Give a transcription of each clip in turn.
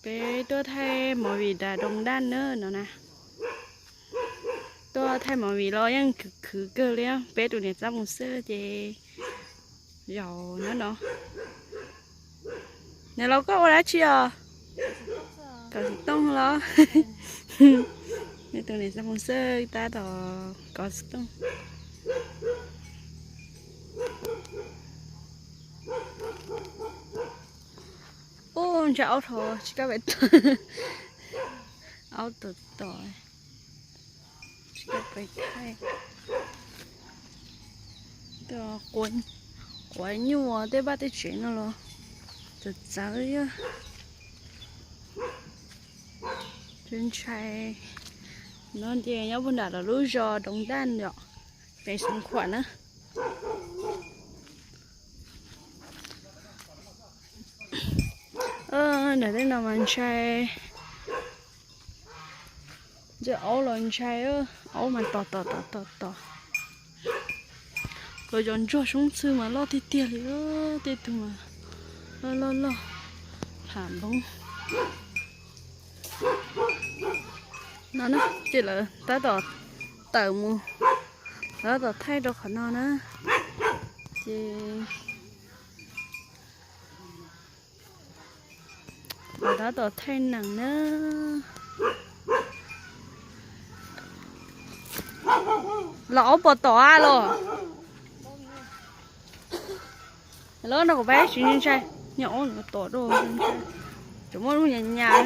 Peb tuaj thaij movie nram Doo Daj na no na. Tuaj thaij movie los yeej khwv khwv kawg li. Peb tus niam Xab Mus Xwj ces zaum nyob no. Niam laus koj ua dab tsi os? Kov xov tooj los? Peb tus niam Xab Mus Xwj tab tom kov xov tooj. Ub, ntshai aub dhau tsis kam pais, aub tom tom, tsis kam pais thaij. Quav nyuj tej vaj tej tsev no los txawv txawv. Ntshai. No ces nyob puag nram lawv lub zos Doov Daj yom, pem Xeev Khuam na. Nram tej no mas ntshai. Ntsia aub los ntshai, aub mas tom tom tom tom tom. Los zov ntsuag soob txhwj mas loj tiag tiag li, tej tug mas loj loj loj, tham npoob. No na, ces lawv tab tom tawm mus, lawv tab tom thaij rau qhov no na. Ces lawv tab tom thaij nees na. Los aub pos tom a los? Los no kuv pab tsis ntshai, nyuam aub no tom rau, cov muaj lub nyas nyas.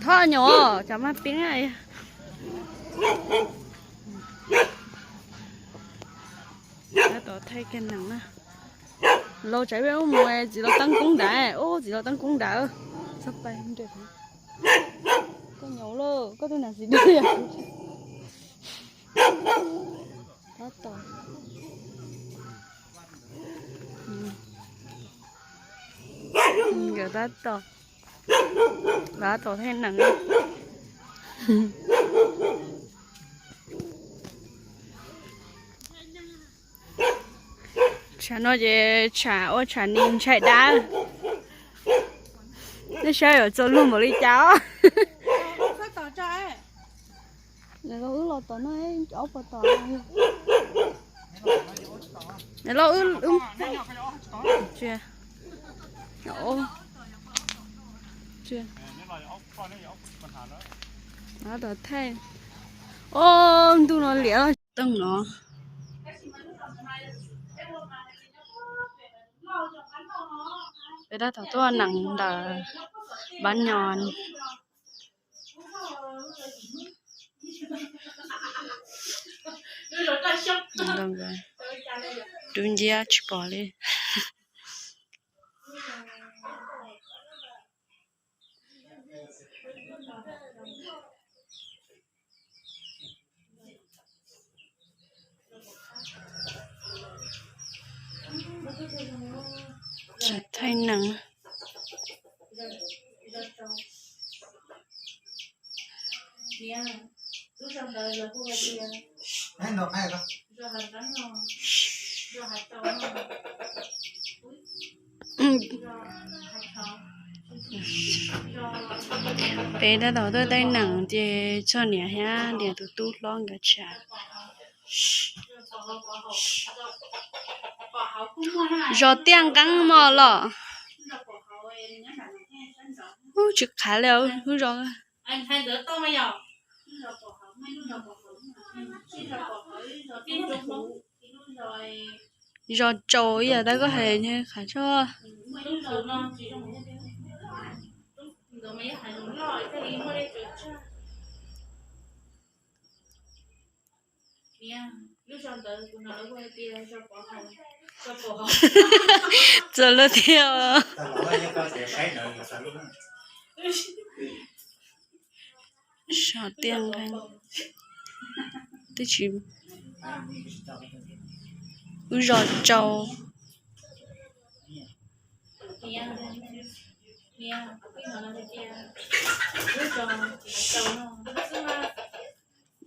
Thov nyuam, cov mas peeb. Tab tom thaij kiag nees na. Los tsam peb mus txiv laus teeb koob nrad, ub, txiv laus teeb koob nrad. Txhob pais nrad. Koj nyaum lauj, koj tus nam xis dub yom. Tab tom, nkawd tab tom, tab tom thaij nees. Tsam no ces tsam ua tsam nis ntshai dab. Nej saib yuav txaus luag npaum li cas os. Los wb los tom no, aub puas tom? Los wb, wb, tsis, tsis, no tom thaij. Ob, ntuj no liam los tooj no. Peb tab tom tuaj nees ntawm Npab Nyos. Rub nciab tsis pom li. Thaij nees. Peb tab tom tuaj thaij nees ces txog niam thiab niam tus tub hlob nkawd tsam. Zos Tiaj Nqeeb mog los? Ub, tsis qhav li lub zos. Zos Tsaus ib yam tab koj hais qhav tso. Txawm lub thiab. Zos Tiaj Nqeeb, twb tsis, wb zos Tsaus.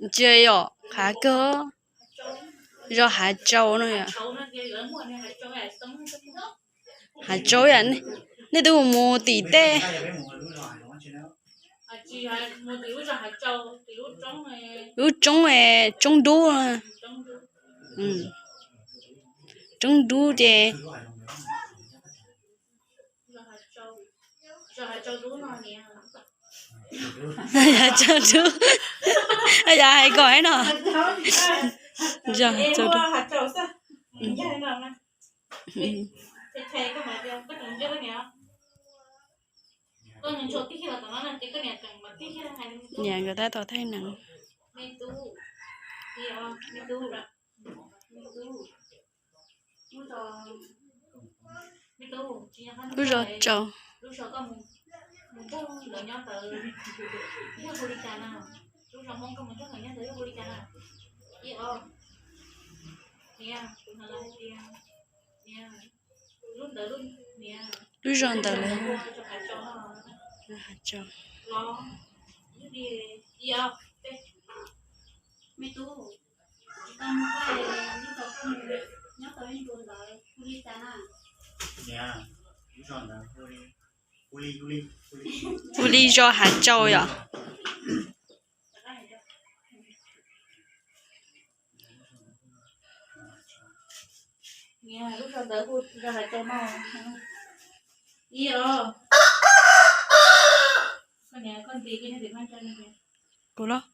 Ntsia yom, qhav kawg. Zos Hav Tsaus no yom. Hav Tsaus yom ne. Nej twb mus tim tej lub roob, tsoob dub, tsoob dub ces Yog hais kom no. Niam nkawd tab tom thaij nees. Lub zos tsaus. Lub zos ntawd lawv Hav Tsaus. Ua li zos Hav Tsaus yom. Kuv los.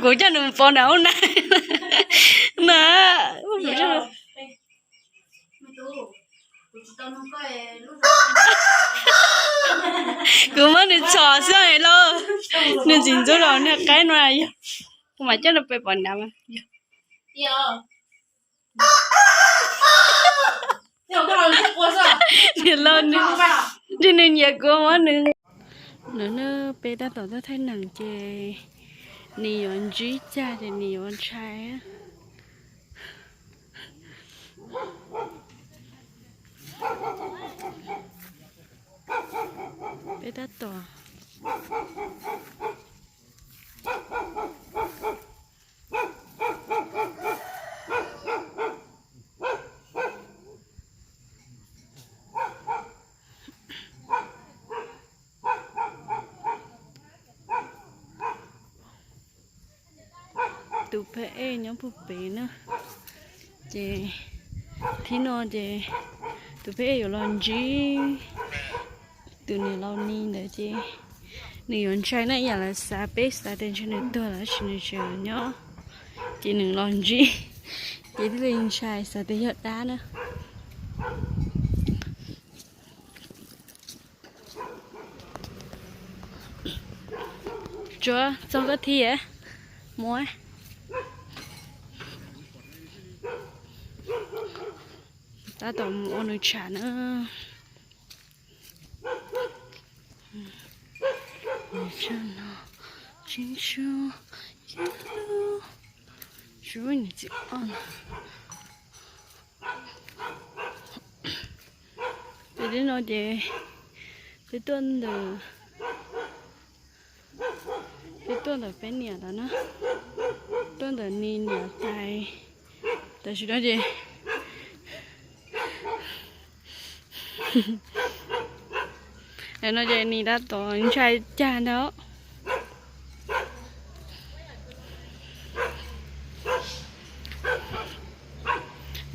Kuv coj nws pov nram hauv na. Na. Kuv muab nws txhom xwb lauj. Nws txiv ntxub los niag qaib no yog. Kuv mam coj nws pem pov nram mas. Niam laus nws, ntshe nws nyiam kuv muab nws. Lawv na, peb tab tom tuaj thaij nees ces nws yuav ntsib cag ces nws yuav ntshai. Peb tab tom Tus phab ej nyob puag pem na, ces thib no ces tus phab ej yuav los ntsib tus niam laus Nis ntawd ces nws yuav ntshai na, ib yam lawv xav, peb xav tias ntshe nws tuag lawm tab sis nws tseem nyob, ces nws los ntsib ces thiaj li ntshai, xav tias yog dab na. Tsuav txog koj thiab mus. Tab tom mus ua nws tsham na. Ces li no ces peb tuaj ntawm, peb tuaj ntawm peb niam lawm na, tuaj ntawm Nis niam tais. Tam sim no ces no ces Nis tab tom ntshai cag ntag.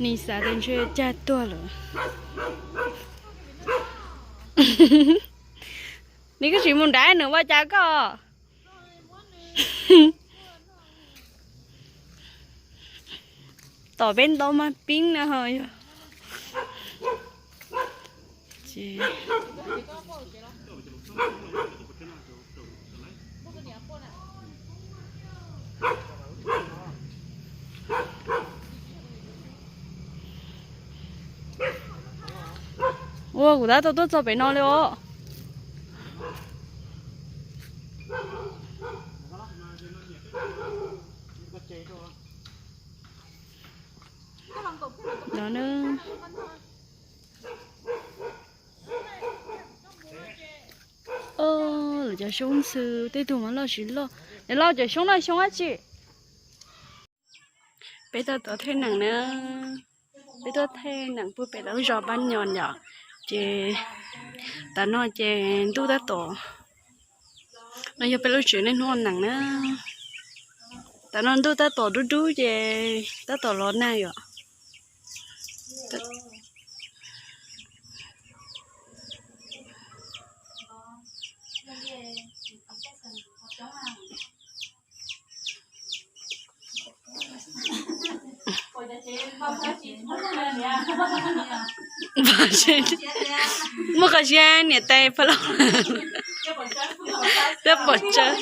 Nis xav tias ntshe cag tuag lawm. Nis koj tsis mus nrad nws ua cas koj. Tom peb ntau mas pib na ho yog. Ua kuv tab tom tuaj txog pem no li os. No na. Lawv cov xyoob ntxhw tej tug mas loj tsis loj, Niam loj, cov xyoob no xyoob dab tsi? Peb tuaj thaij nees na, peb tuaj thaij nees puag pem lawv lub zos Pab Nyos yom. Ces tam no ces ntuj tab tom, no yog peb lub tsev niaj hnub ua nees na. Tam no ntuj tab tom dub dub ces tab tom los nag yom. Muaj qhov sia niam tais pha loj, peb pom tsawb.